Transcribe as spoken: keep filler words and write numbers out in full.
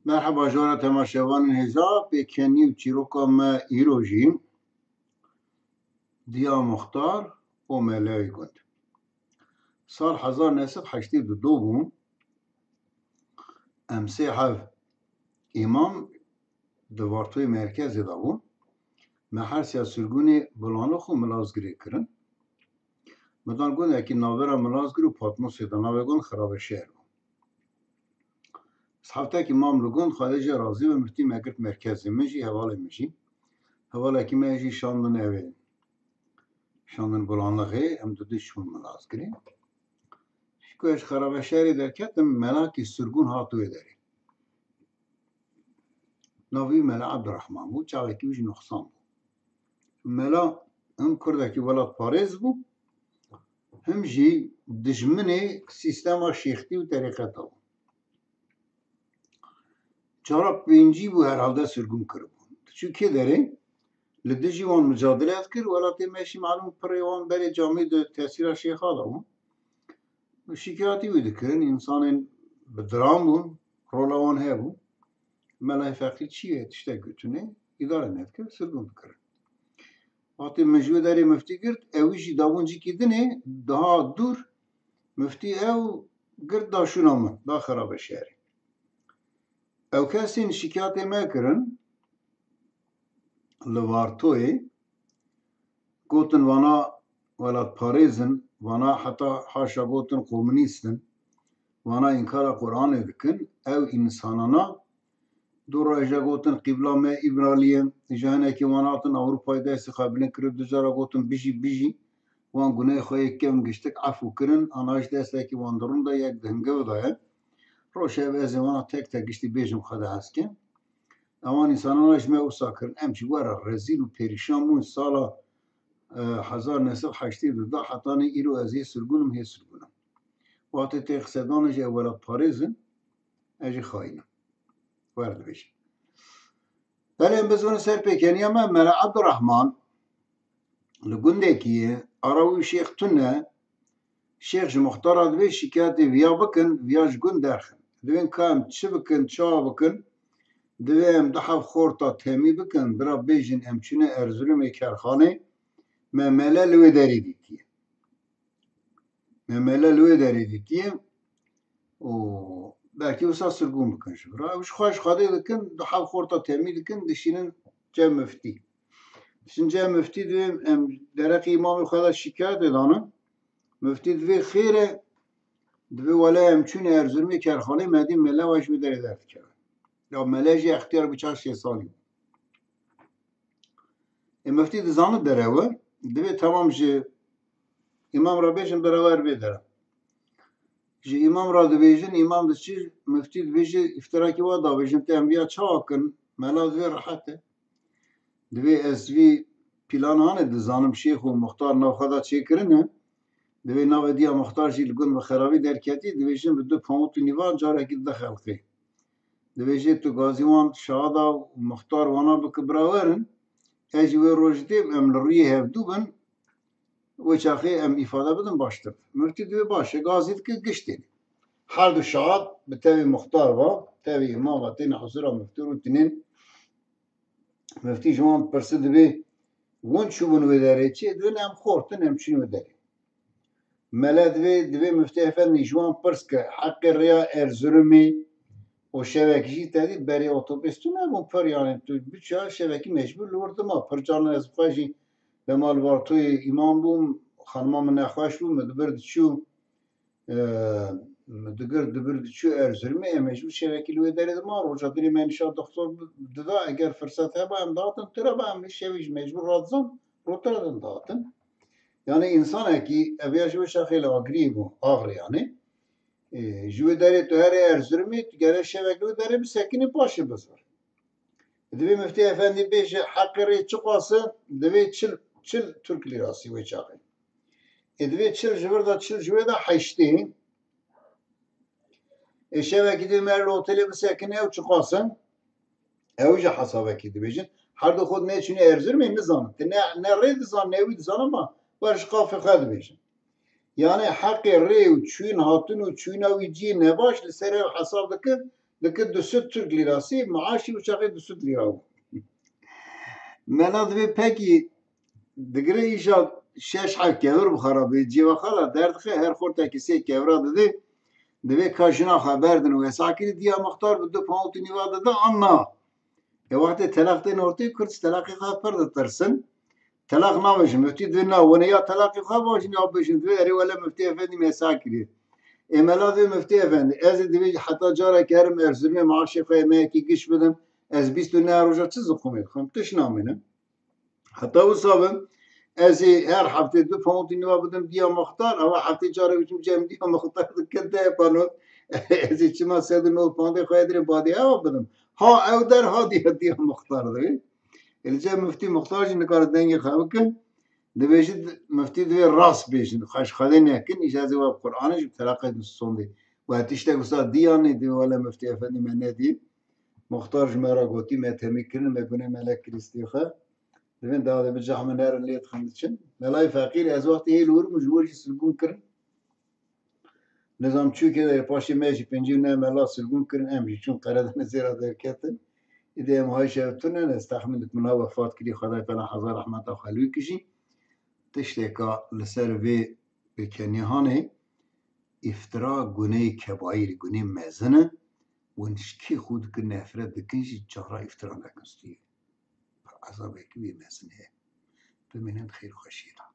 Merheba ji we re temaşevanên hêja, pêkenî û çîroka me îro jî Diya Muxtar û Melewê Gund. Sal hezar neh sed heştê û du bû. Em sê hev îmam di Vartoyê merkezê de bûn. Me her siya sirgûnê Bulanix û Milazgirê kirin. Me dan gundekî navbera Milazgir û Patmosê de, navê gund Xirabeşer bû. Heftekî mam li gund, Xwedê jê razî be, miftî me girt merkezê min jî, hevalê min jî. Hevalekî me jî şandin ewê. Şandin Bulanixê, em dudu çûn Milazgirê. Ji ku ez ji Xerabeşerê derketim, melakî sirgûn hat wê derê. Navê wî Mela Ebdurrehman bû, çavekî wî jî noxsan bû. Mela him kurdekî welatparêz bû, him jî dijminê sîstema şêxtî û terîqeta bû. Cara pêncî bû herhalde sirgûn kiribûn. Diçû kê derê? Li dijî wan micadele dikir, welatê me jî malûm pirê wan berê camî di tesîra şêxa de bûn. Şikayetî wî dikirin, însanên bi diran bûn, rola wan hebû. Melayê feqîr çi ye, tiştek gotine, îdare nedikir, sirgûn dikirin. Wextê min ji wê derê miftî girt, ewî jî dabûn cîkî dinê, daha dûr, miftî ew girt da şûna min, da Xerabeşerê. Ew kesên şikayetê me kirin li Vartoyê, gotin vana welatparêz in, vana heta haşa gotin komunîst in, vana înkara Quranê dikin, ew însanana du roja gotin qîbla me Îbralî ye, ji hinekî wan hatin Ewropayê destê xwe bilind kir û du cara gotin bijî, bijî, wan gunehê xwe yê kevn giştik efû kirin, ana ji destekî wan di rûn de yek di hingiv de ye. Roşev ez ê wana tek tek giştî bêjim xwe de hez ke. Ewan însanana ji me wisa kirin. Em jî were rezîl û perîşan bûn sala, e, hezar neh sed heştê û du da hetanî îro ez hê sirgûn im, hê sirgûn im. Wextê tê qisedanê jî ew welatparêz in, ez jî xayîn im. Were dibêjim. Belê em bizûnin ser pêkeniya me, Mela Ebdurrehman li gundekî ye, ara wî şêx tune, şêx ji muxtara divê şikayetê viya bikin, viya ji gund derxin. Divên ka em çi bikin, çawa bikin, divê em du heb xorta temî bikin, bira bêjin em çûne Erzurumê kerxanê, me mele li wê derê dîtiye. Me mele li wê derê dîtiye û belkî wisa sirgûn bikin ji vir. Ew ji xwe ji Xwedê dikin, du heb xorta temî dikin, dişînin cem miftî. Dişin cem miftî, divê em dereqê îmamê xwe de şikayetê danin. Miftî divê xêr e, divê wele em çûne Erzurumê kerxanê me dî mele we ji wê derê derdikeve. Ya mele jî extiyar bû çar şêst salî bû. Ê miftî dizane derew e, divê temam ji îmam re bêjin bira wer vê dere. Ji îmam re dibêjin, îmam diçî, miftî dibêje, îftirakî wa da bêjin, te em viya çawa kin? Mela divê rehet e. Divê ez vî pîlan hane dizanim, şêx û muxtar nav xwe da çêkirine. Divê navê diya muxtar jî li gund bi xerabî derketî, dibêjin bi du pamût û nîvan carekî dide xelqê. Dibêje tu gazî wan şahada û muxtar wana bike bira werin, ez jî wê rojê têm em li rûyê hevdû bin, wê çaxê em îfade bidin baştir. Miftî divê baş e, gazî dike giştê. Her du şahad bi tevî muxtar va, tevî îmam va, têne huzura miftî rû tinên. Miftî ji wan pirsi dibê, win çûbûn wê derê çi? Dibên em xortin, em çûn wê derê. Mele divê, divê miftî efendî ji wan pirs ke heqê rêya Erzurumê û şevek jî te dî berê otobês tu nebûn pir, yanî tu biçûya şevekî mecbûr li wir dima. Pir caran ez bi xwe jî dema li Vartoyê îmam bûm, xanima min nexweş bû, min di vir diçû, e, min digir di vir diçû Erzurumê, em mecbûr şevekî li wê derê dima. Roja dinê me nîşan doxtor dida, eger firset heba em dihatin tira ba, em şevê jî mecbûr radizan, rotira din dihatin. Yanî însanekî, ev ya ji wê şaxê li Agiriyê bû, Axrê yanî. Ê, ji wê derê tu herê Erzurumê, tu gere şevek li wê derê bisekinî, paşê bizir. Divê miftî efendî bêje, heqê rê çiqas e, divê çil, çil Türk lirası wê çaxê. Ê, divê çil ji vir de, çil ji wê de heştê. Ê, şevekî divê me li otelê bisekinê, ew çiqas e? Ew jî hesabekî dibêjin. Her du xwe neçûne Erzurumê nizanin. Ti ne, ne rê dizan, ne wî dizan ama wer ji qafê xwe dibêjin. Yanî heqê rê û çûyîn hatin û çûyîna wî cihê nebaş li ser ew hesab dike, dike du sed Türk lirası, maaşî û çaxê du sed lira bû. Mela divê pekî digire îja şeş heb kevir bi xwe re bê cêva xwe re derdixe, her xortekî sê kevira didê, divê ka jina xwe berdin û wesa kirî diya mixtar bi du pound û nîva dide an na. E, wextê telaq tên ortê Kurd telaqê xwe pir ditirsin. Telaq nabêjin. Muftî divê na wene ya telaqê xwe bajin ya bêjin divê erê wele Muftî Efendî me sa kiriye. Ê mela divê Muftî Efendî, ez ê divê heta carek herim Erzurumê maaşê xwe yemeyekî giş bidim. Ez bîst û neh roja çi ziqumê dixwim? Tiş namînim. Heta wisa bim, ez ê her heftê du pound û nîva bidim diya mixtar, ava heftê carek biçim cem diya mixtar dikin te panot. Ez ê çima sed û nod poundê xwe dirê badê ewa bidim. Ha ew der ha diya, diya mixtar divê. Ê, li cem Muftî Muxtar jî nikare dengê xwe bikin. Dibêjin, Muftî divê rast bêjin. Xweş xwedê nekin. Îja ez ê we bi Qur'anê jî bi telaqê dû sondê. We tiştek wisa diyanê divê wele Muftî Efendî me nedî. Muxtar ji me re gotî, me temî kirin, me gune melek kirî stê xwe. Divên dawde bi cah min nerin lê dixin diçin. Melayê feqîr ez wextê hê li wir bû ji wir jî silgûn kirin. Nizam çûkê de paşê me jî pêncî û neh mela silgûn kirin, em jî çûn Qeredenizê re derketin. Îdê em hay şev tune ne, ez texmîn dikim na wefat kirî, Xwedayê Teala hezar rehmeta xwe li wî kijî. Tiştêka li ser vê bi kenîhanê îftira guneyê kebayîr, gunê mezin e. Win ji kê xwe dikin nefret dikin jî cara îftira nekin stûyê. Ezabekî wê mezin heye. Bimînin xêr û xweşiyê de.